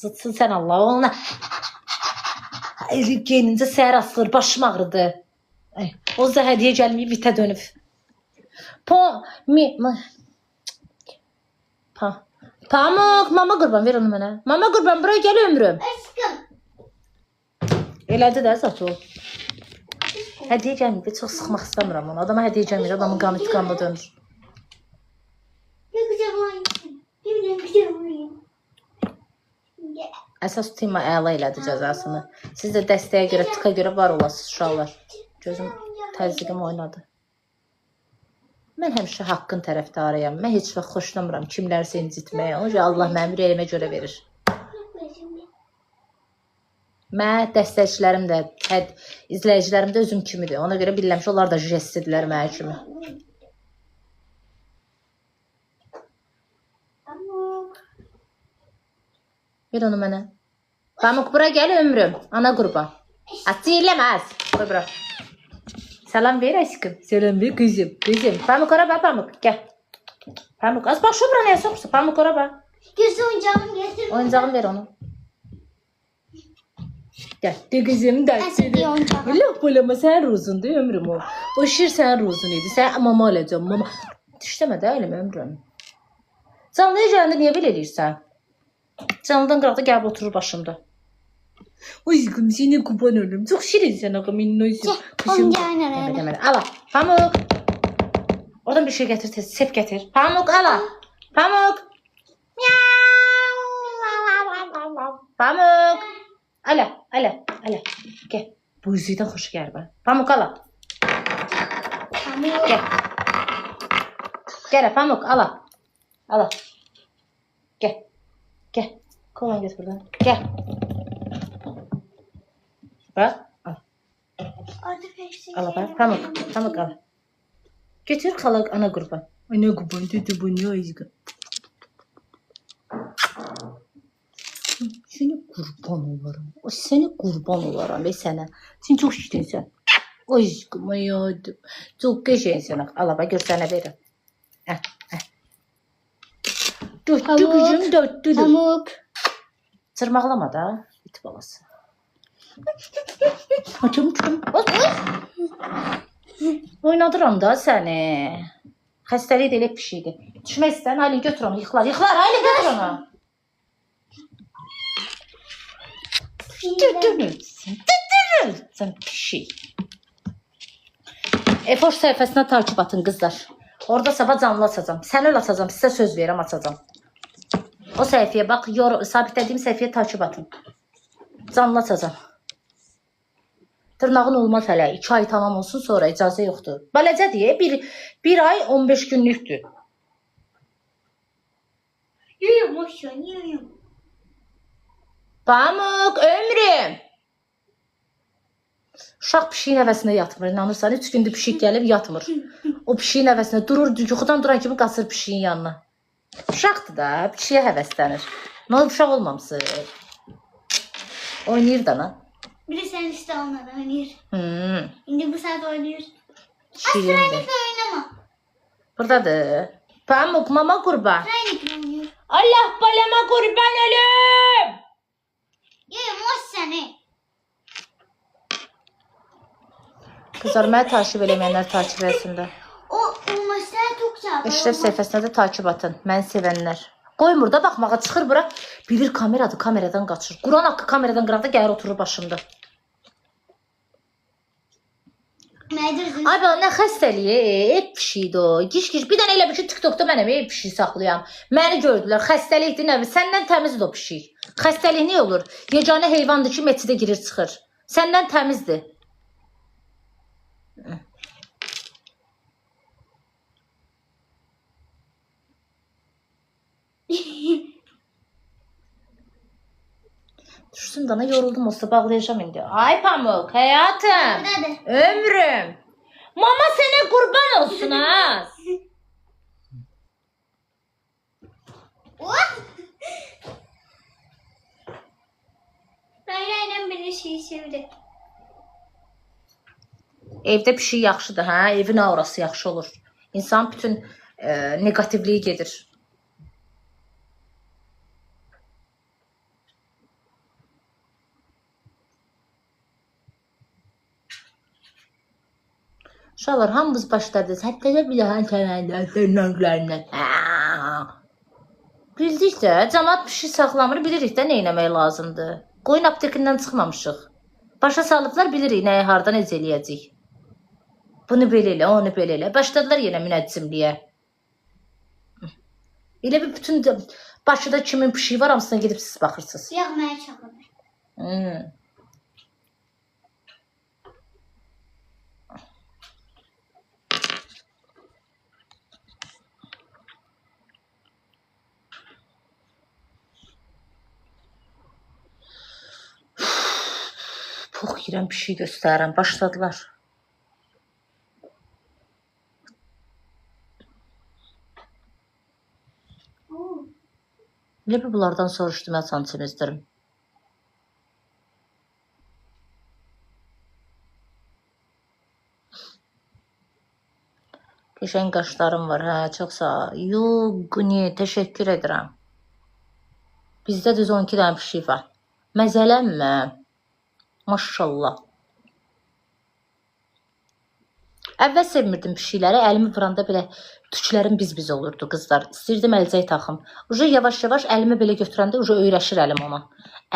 Zıtsın sən Allah. Ona eləyib geyinincə səhər asılır, başım ağrıdı. Ay, o da hədiyyə gəlməyib, itə dönüb. Po, mi, ma, pa. Pamuk, mama qurban ver onu mənə. Mama qurban bura gəl ömrüm. Aşkım. Elədi də zat o. Hədiyyə gəlməyib, çox sıxmaq istəmirəm onu. Adama hədiyyə gəlmir, adamın qanı tıkanma dönür. Ne güzel oyun. Ne güzel oyun. Əsas tema əla elədi cəzasını. Siz də dəstəyə görə, tıka görə var olasınız uşaqlar. Gözüm təzyiqim oynadı. Mən həmişə haqqın tərəfdarıyam. Mən heç vaxt xoşlamıram kimlərsə incitməyi. Ona görə Allah mənim ürəyimə görə verir. Mən dəstəkçilərim də, izləyicilərim də özüm kimidir. Ona görə bilirəm ki, onlar da jestdirlər mənə kimi. Ver onu mənə. Pamuk bura gəl ömrüm. Ana qurban. Az eləmə az. Qoy bura. Salam ver aşkım. Salam ver kızım. Kızım. Pamuk ora bax Pamuk. Gəl. Pamuk az bax şu bura nəyə soxursan? Pamuk ora bax. Gözü oyuncağımı getir. Oyuncağımı ver onu. Gəl. De kızım da. Oyuncağım. Allah balama sən ruzundur ömrüm o. O şir sənin ruzun idi. Sən mama olacağım mama. Dişləmə də eləmə ömrüm. Canlıya gələndə niyə belə eləyirsən? Canlıdan qıraqda gəlib oturur başımda. Aşkım seni kurban olurum. Çok şirinsin ağam minnoşum. Oyuncağını ver. Demə, demə. Ala. Pamuk. Oradan bir şey gətir tez. Sep gətir. Pamuk ala. Pamuk. Miau. Pamuk. Ala, ala, ala. Gəl. Bu üzükdən xoş gəlir bax. Pamuk ala. Pamuk. Gəl. Gəl Pamuk ala. Ala. Gəl. Gəl. Kolan gətir buradan. Gəl. Bax. Al. Ala bax. Pamuk. Pamuk ala. Götür xala ana qurban. Ana qurban dedi bu ne aşkım. Seni qurban olurum. O seni qurban olaram be sənə. Sən çox şirinsən. Aşkım hayatım. Çox qəşəngsən. Ala bax gör sənə verirəm. Hə, hə. Dörtlü gücüm dörtlüdür. Pamuk. Cırmaqlama da it balası. Açım çıxım. Oynadıram da səni. Xəstəlik də elə pişikdir. Düşmək istəyən Aylin götür onu, yıxılar. Yıxılar Aylin götür onu. Düdürülsün, düdürülsün pişik. Efoş səhifəsinə takip atın qızlar. Orada sabah canlı açacağam. Səni öyle açacağam, sizə söz verirəm açacağam. O səhifəyə bax, sabitlədiyim səhifəyə takip atın. Canlı açacağam. Dırnağın olmaz hələ. 2 ay tamam olsun sonra icazə yoxdur. Beləcə deyə bir ay 15 günlükdür. Yürü boş ver, yürü. Pamuk, ömrüm. Uşaq pişiyin həvəsinə yatmır. İnanırsan, 3 gündür pişik gəlib yatmır. O pişiyin həvəsinə durur, yuxudan duran kimi qaçır pişiyin yanına. Uşaqdır da, pişiyə həvəslənir. Nə olub uşaq olmamısın? Oynayır da lan. Bir de sen işte onunla oynayır. Şimdi bu saat oynayır. Şirindir. Hiç oynama. Buradadır. Pamuk, mama kurban. Aynı oynuyor. Allah balama kurban ölüm. Yürü boş seni. Kızlar, məni takip eləməyənlər takip etsin də. O maçlar çok çarpar. Eşrəf səhifəsinə də takip atın. Məni sevənlər. Qoymur da baxmağa, çıxır bura. Bilir kameradır, kameradan qaçır. Quran haqqı kameradan qıraqda gəlir oturur başımda. Ay bala, nə xəstəliyi, ev pişiyidir o. Giş-giş. Bir dənə elə bir ki, TikTokda mənəm ev pişiyi saxlayam. Məni gördülər, xəstəlikdir, nə bilim. Səndən təmizdir o pişik. Xəstəlik nə olur? Yeganə heyvandır ki, meçidə girir, çıxır. Səndən təmizdir. Düşsün dana, yoruldum olsa bağlayacağım indi. Ay Pamuk, həyatım, ömrüm. Mama sənə qurban olsun ha. Ben bir şey sevdi. Evdə pişik yaxşıdır, hə? Evin aurası yaxşı olur. İnsanın bütün negativliyi gedir. Uşaqlar, hamımız başladınız. Hətta da bir daha dırnaqlarından. Bildik də, camaat pişik saxlamır, bilirik də nə etmək lazımdır. Qoyun aptekindən çıxmamışıq. Başa salıblar, bilirik nəyi hardan necə eləyəcəyik. Bunu belə elə, onu belə elə. Başladılar yenə münəccimliyə. Elə bir bütün Bakıda kimin pişiyi var, hamısına gedib siz baxırsınız. Yox, mənə çağırır. Hmm. Pox yeyirəm, pişik göstərirəm. Başladılar. Elə bir bunlardan soruşdum, mən temizlərim. Qəşəng qaşlarım var, hə, çox sağ ol. Yuqni, təşəkkür edirəm. Bizdə düz 12 dənə pişik var. Məzələnmə. Maşallah. Əvvəl sevmirdim pişikləri. Əlimi vuranda belə tüklərim biz-biz olurdu qızlar. İstəyirdim əlcək taxım. Uje yavaş-yavaş əlimi belə götürəndə uje öyrəşir əlim ona.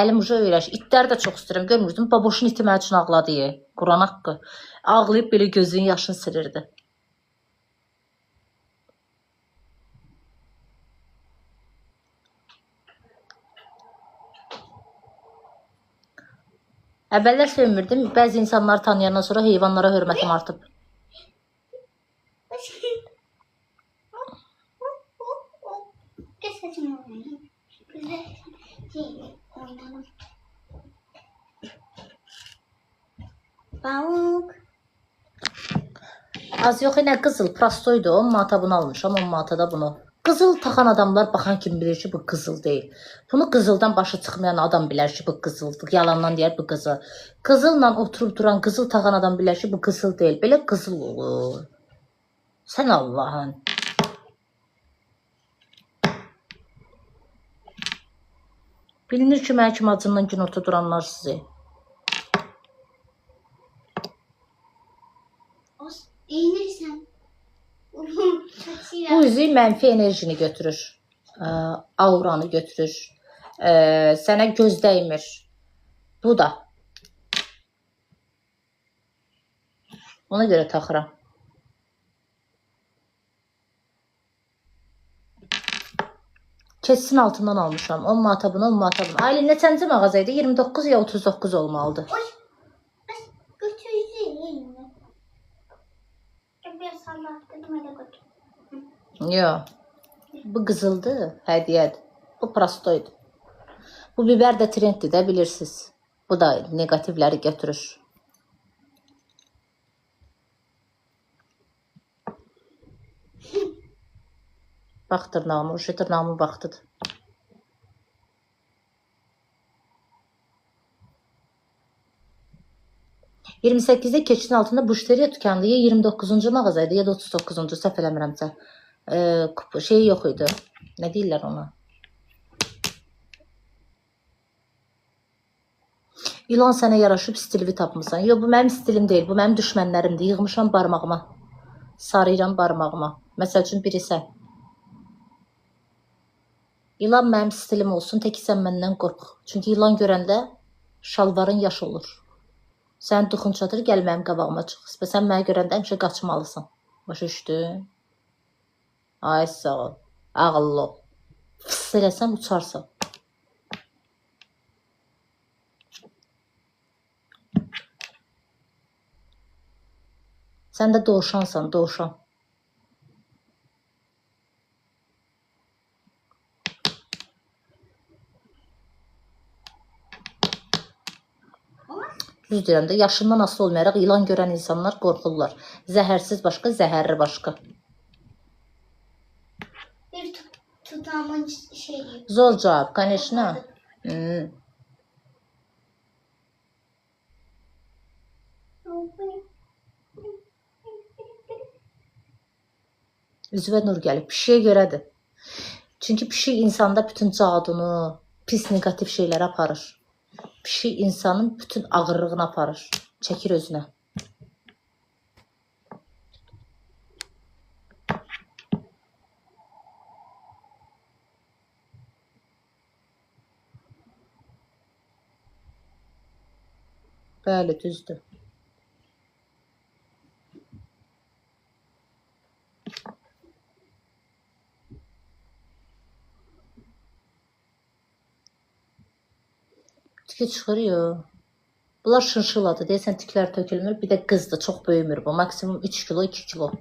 Əlim uje öyrəşir. İtləri də çox istəyirəm. Görmürdüm. Baboşun iti mənim üçün ağladı. Quran haqqı. Ağlayıb belə gözünün yaşını silirdi. Əvvəllər sevmirdim. Bəzi insanları tanıyandan sonra heyvanlara hörmətim artıb. Oynayalım. Pamuk. Az yox, nə qızıl, prostoydu. 10 manata bunu almışam, 10 manata da bunu. Qızıl taxan adamlar baxan kimi bilir ki, bu qızıl deyil. Bunu qızıldan başı çıxmayan adam bilər ki, bu qızıldır. Yalandan deyər bu qızıl. Qızılla oturub duran, qızıl taxan adam bilər ki, bu qızıl deyil. Belə qızıl olur. Sən Allahın. Bilinir ki, mənə kimi acından günorta duranlar sizi. Eğilirsən. Bu üzük mənfi enerjini götürür. Auranı götürür. Sənə göz dəymir. Bu da. Ona görə taxıram. Keçsin altından almışam. 10 manata bunu, 10 manata bunu. Aylin neçənci mağaza idi? 29 ya 39 olmalıdır. Oy. Götürdü. Biraz sallattırdım öyle götür. Yox. Bu qızıldır, hədiyyədir. Bu prostoydur. Bu biber də trenddir də bilirsiniz. Bu da neqativləri götürür. Bax dırnağıma, uşu dırnağıma baxdıdır. ...28-də keçidin altında Buşteriya dükanı ya 29-cu mağaza idi ya da 39-cu, səhv eləmirəmsə. Şeyi yox idi. Nə deyirlər ona? İlan sənə yaraşıb stilvi tapmısan. Yox, bu mənim stilim deyil, bu mənim düşmənlərimdir. Yığmışam barmağıma. Sarıyıram barmağıma. Məsəl üçün, biri sən. İlan mənim stilim olsun, tək sən məndən qorx. Çünki ilan görəndə şalvarın yaş olur. Sənin duxun çatır, gəl mənim qabağıma çıx. Və sən məni görəndə həmişə qaçmalısan. Başa düşdün? Ay sağ ol. Ağıllı ol. Fıs eləsən uçarsan. Sən də dovşansan, dovşan. Düz deyirəm də, yaşından asılı olmayaraq ilan görən insanlar qorxurlar. Zəhərsiz başqa, zəhərli başqa. Bir tutamın şeyi. Zor cavab, конечно. Üzvə nur gəlib. Pişiyə görədir. Çünki pişik insanda bütün cadunu, pis neqativ şeyləri aparır. Pişik insanın bütün ağırlığını aparır. Çəkir özünə. Bəli, düzdür. Tiki çıxır yo. Bunlar şınşıladır. Deyəsən tiklər tökülmür. Bir də qızdır. Çox böyümür bu. Maksimum 3 kilo, 2 kilo.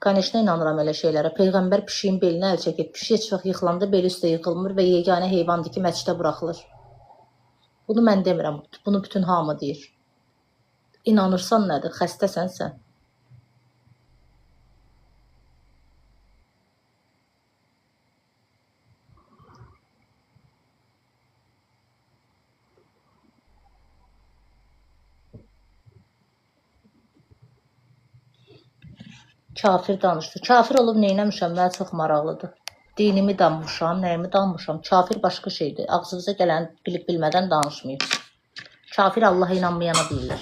Konechno inanıram elə şeylərə. Peyğəmbər pişiyin belinə əl çəkib. Pişik heç vaxt yıxılanda beli üstə yıxılmır və yeganə heyvandır ki, məscidə buraxılır. Bunu mən demirəm. Bunu bütün hamı deyir. İnanırsan nədir? Xəstəsən sən. Kafir danışdı. Kafir olub neynəmişəm? Mənə çox maraqlıdır. Dinimi danmışam, nəyimi danmışam. Kafir başqa şeydir. Ağzınıza gələni bilib bilmədən danışmayın. Kafir Allaha inanmayana deyilir.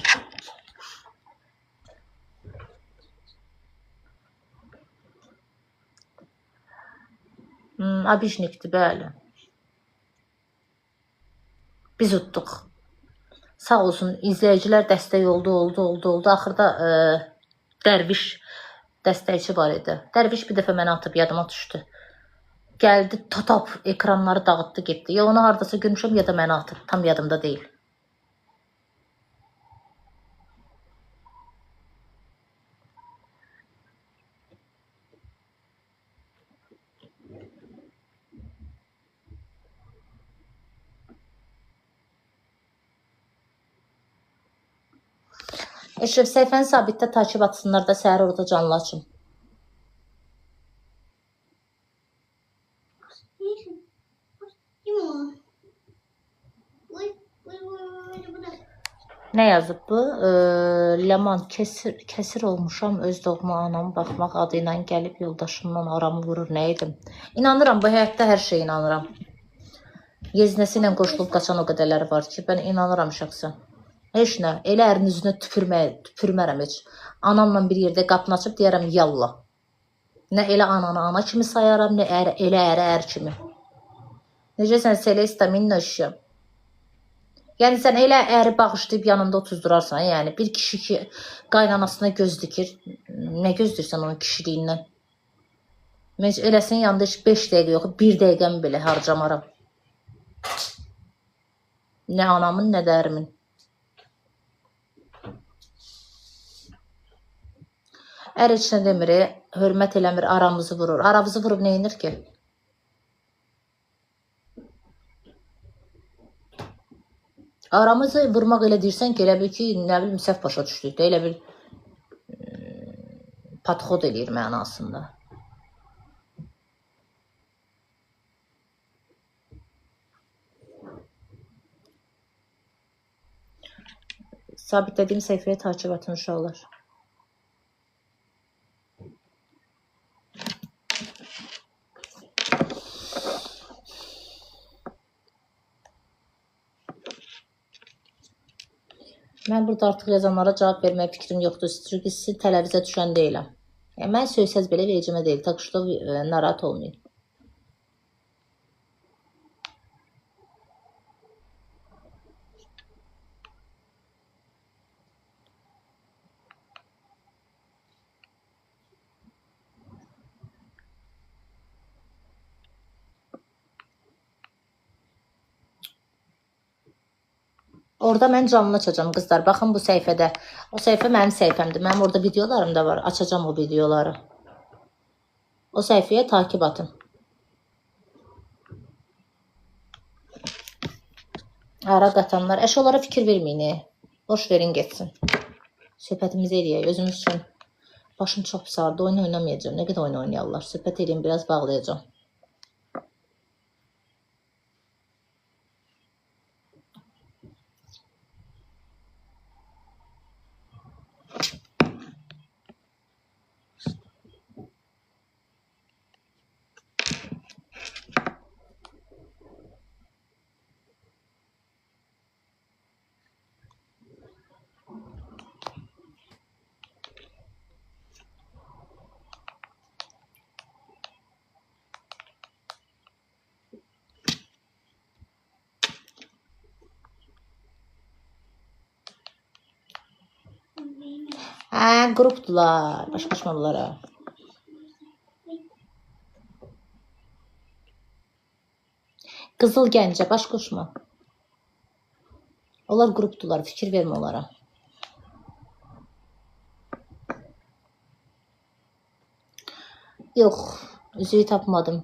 Abijnikdir, bəli. Biz utduq. Sağ olsun, izləyicilər dəstək oldu, oldu. Axırda Dərviş dəstəkçi var idi. Dərviş bir dəfə mənə atıb, yadıma düşdü. Gəldi, tatap, ekranları dağıtdı, getdi. Ya onu hardasa görmüşəm, ya da mənə atıb. Tam yadımda deyil. Eşref, səhifəni sabitdə takip atsınlar da səhər orada canlı açım. Nə yazıb bu? Ləman, kəsir olmuşam, öz doğma anam baxmaq adı ilə gəlib yoldaşımdan aramı vurur, nə edim? İnanıram, bu həyatda hər şeyə inanıram. Yeznəsi ilə qoşulub qaçan o qədərləri var ki, mən inanıram şəxsən. Heç nə, elə ərin üzünə tüpürmərəm heç. Anamla bir yerdə qapını açıb deyərəm, yallah. Nə elə ananı ana kimi sayaram, nə elə ərə ər kimi. Necəsən, Selesta minnoşum? Yəni, sən elə əri bağışlayıb yanında otuzdurarsan, yəni bir kişi ki, qaynanasına göz dikir, nə gözləyirsən onun kişiliyindən? Mən heç eləsinin yanında heç 5 dəqiqə yox, 1 dəqiqəmi belə harcamaram. Nə anamın, nə də ərimin. Ər heç nə demir, hörmət eləmir, aramızı vurur. Aramızı vurub nə inir ki? Aramızı vurmaq elə deyirsən ki, elə bil ki, nə bilim, səhv başa düşdük də, elə bil patxod eləyir mənasında. Sabitlədiyim səhifəyə takip atın uşaqlar. Mən burada artıq yazanlara cavab verməyə fikrim yoxdur. Çünki sizin tələvizə düşən deyiləm. Yəni, mən söysəz belə verəcəmə deyil. Tak što narahat olmayın. Orada mən canlı açacağım qızlar. Baxın bu səhifədə. O səhifə mənim səhifəmdir. Mənim orada videolarım da var. Açacağım o videoları. O səhifəyə takip atın. Ara qatanlar. Əş onlara fikir verməyin. Boş verin getsin. Söhbətimizi eləyək. Özümüz üçün. Başım çox pis ağrıdı. Oyun oynamayacağım. Nə qədər oyun oynayarlar. Söhbət eləyim, biraz bağlayacağım. Hə, qrupdular. Baş qoşma bunlara. Qızıl Gəncə, baş qoşma. Onlar qrupdular, fikir vermə onlara. Yox, üzüyü tapmadım.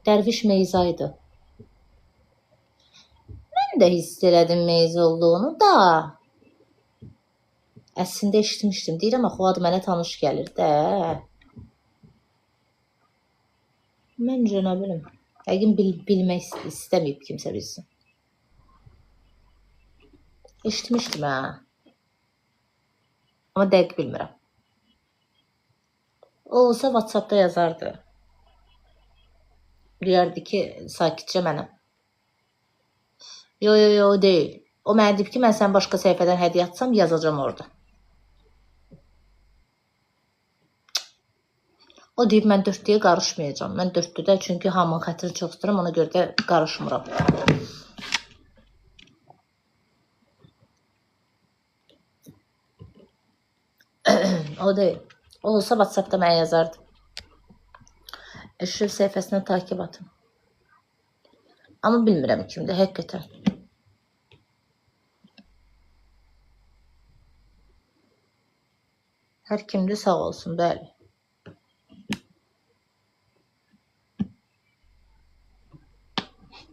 Dərviş Meyza idi. Mən də hiss elədim Meyza olduğunu da. Əslində eşitmişdim. Deyirəm axı o ad mənə tanış gəlir də. Məncə nə bilim. Yəqin bilmək istəməyib kimsə bilsin. Eşitmişdim hə. Amma dəqiq bilmirəm. O olsa WhatsApp-da yazardı. Deyərdi ki, sakitcə mənə. Yo, yo, yo, o deyil. O mənə deyib ki, mən sən başqa səhifədən hədiyyə atsam, yazacağam orada. O deyib, mən dörtlüyə qarışmayacağam. Mən dörtlüdə, çünki hamının xətrini çox istəyirəm, ona görə də qarışmıram. O deyil. O olsa WhatsApp-da mənə yazardı. Eşref səhifəsinə takip atın. Amma bilmirəm kimdir, həqiqətən. Hər kimdir, sağ olsun, bəli.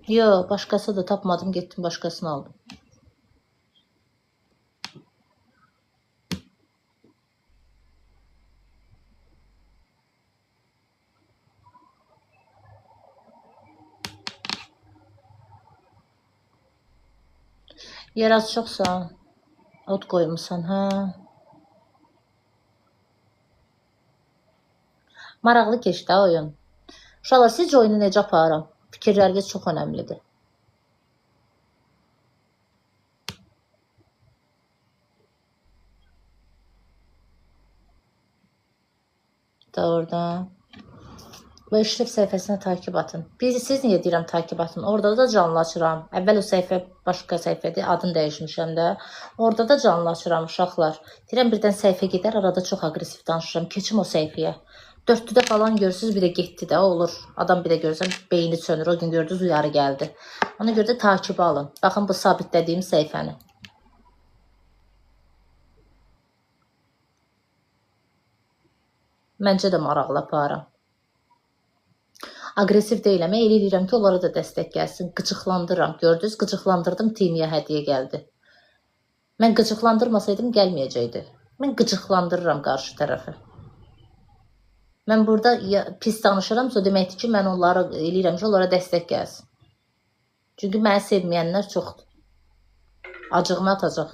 Yo, başqası da tapmadım, getdim başqasını aldım. Yer az çoxsa, ot qoymusan, hə? Maraqlı keçdi ha oyun. Uşaqlar, sizcə oyunu necə aparıram? Fikirləriniz çox önəmlidir. Doğrudan. Bu Eşref səhifəsinə takip atın. Siz niyə deyirəm takip atın? Orada da canlı açıram. Əvvəl o səhifə başqa səhifədir, adını dəyişmişəm də. Orada da canlı açıram uşaqlar. Deyirəm birdən səhifə gedər, arada çox aqressiv danışıram. Keçim o səhifəyə. Dörtlüdə falan görürsünüz, bir də getdi də olur. Adam bir də görürsən beyni sönür. O gün gördünüz uyarı gəldi. Ona görə də takibə alın. Baxın bu sabitlədiyim səhifəni. Məncə də maraqlı aparıram. Aqressiv deyiləm, elə eləyirəm ki, onlara da dəstək gəlsin. Qıcıqlandırıram. Gördünüz, qıcıqlandırdım, Timiyə hədiyyə gəldi. Mən qıcıqlandırmasaydım gəlməyəcəkdi. Mən qıcıqlandırıram qarşı tərəfi. Mən burada pis danışıramsa, o deməkdir ki, mən onları eləyirəm ki, onlara dəstək gəlsin. Çünki məni sevməyənlər çoxdur. Acığımı atacaq.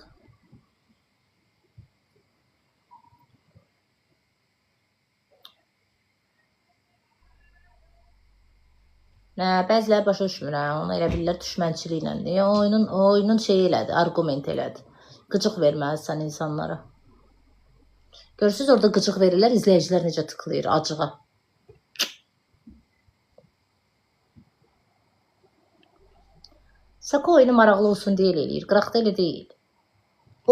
Nə, bəziləri başa düşmür, hə, onu elə bilirlər düşmənçiliklə. Niyə? Oyunun şeyi elədi, arqument elədi. Qıcıq verməlisən insanlara. Görürsünüz, orada qıcıq verirlər, izləyicilər necə tıklayır acığa. Sako oyunu maraqlı olsun deyə elə eləyir, qıraqda elə deyil.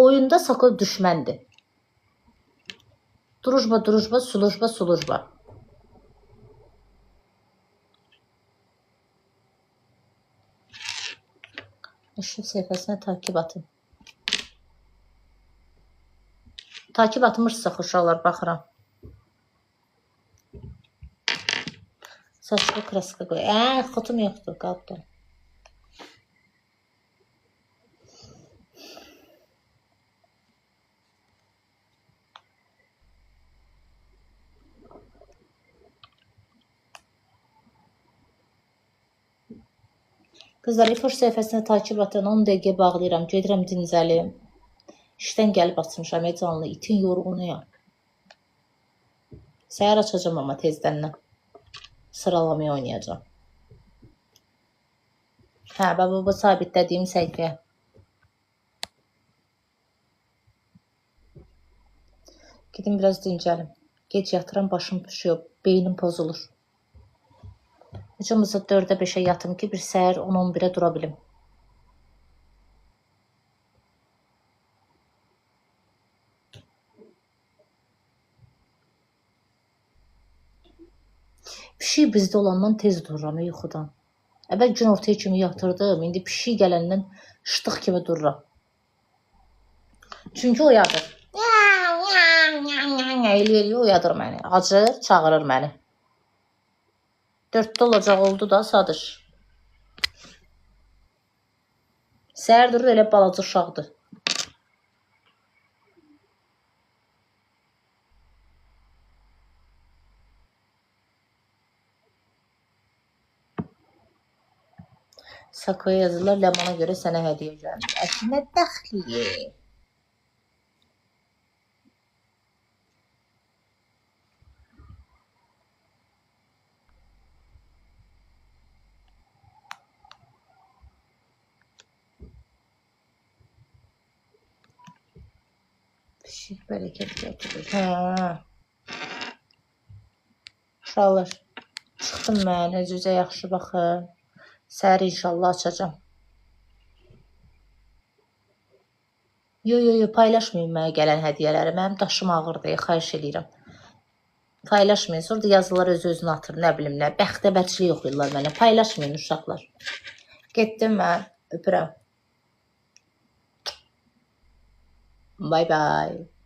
Oyunda Sako düşməndir. Drujba, drujba, sulujba, sulujba. Eşref səhifəsinə takip atın. Takip atmışsaq uşaqlar, baxıram. Saçlı kraska qoy. Xotum yoxdur, qaldı. Qızlar, İfoş səhifəsinə takip atın, 10 dəqiqə bağlayıram, gedirəm dincəlim. İşdən gəlib açmışam, canlı, itin yorğunuyam. Səhər açacağam amma tezdəndən. Sıralamaya oynayacağam. Hə, bax, bu sabitlədiyim səhifəyə. Gedim biraz dincəlim. Gec yatıram, başım püşüyor, beynim pozulur. Heç olmasa 4-ə 5-ə yatım ki, bir səhər 10-11-ə dura bilim. Pişik bizdə olandan tez dururam yuxudan. Əvvəl gün ortaya kimi yatırdım, indi pişik gələndən şıtıq kimi dururam. Çünki oyadır. Elə oyadır məni. Acır, çağırır məni. 4-də olacaq oldu da Sadış. Səhər durur elə balaca uşaqdır. Sakoya yazırlar, Ləmana görə sənə hədiyyə gəldi. Əşi, nə dəxliyi? Pişik bərəkət gətirir. Hə. Uşaqlar, çıxdım mən. Özünüzə yaxşı baxın. Səhər inşallah açacağam. Yo, yo, yo, paylaşmayın mənə gələn hədiyyələri. Mənim daşım ağırdır, xahiş eləyirəm. Paylaşmayın. Sonra da yazılar öz-özünə atır, nə bilim nə. Bəxtəvərçilik oxuyurlar mənə. Paylaşmayın uşaqlar. Getdim mən. Öpürəm. Bye bye.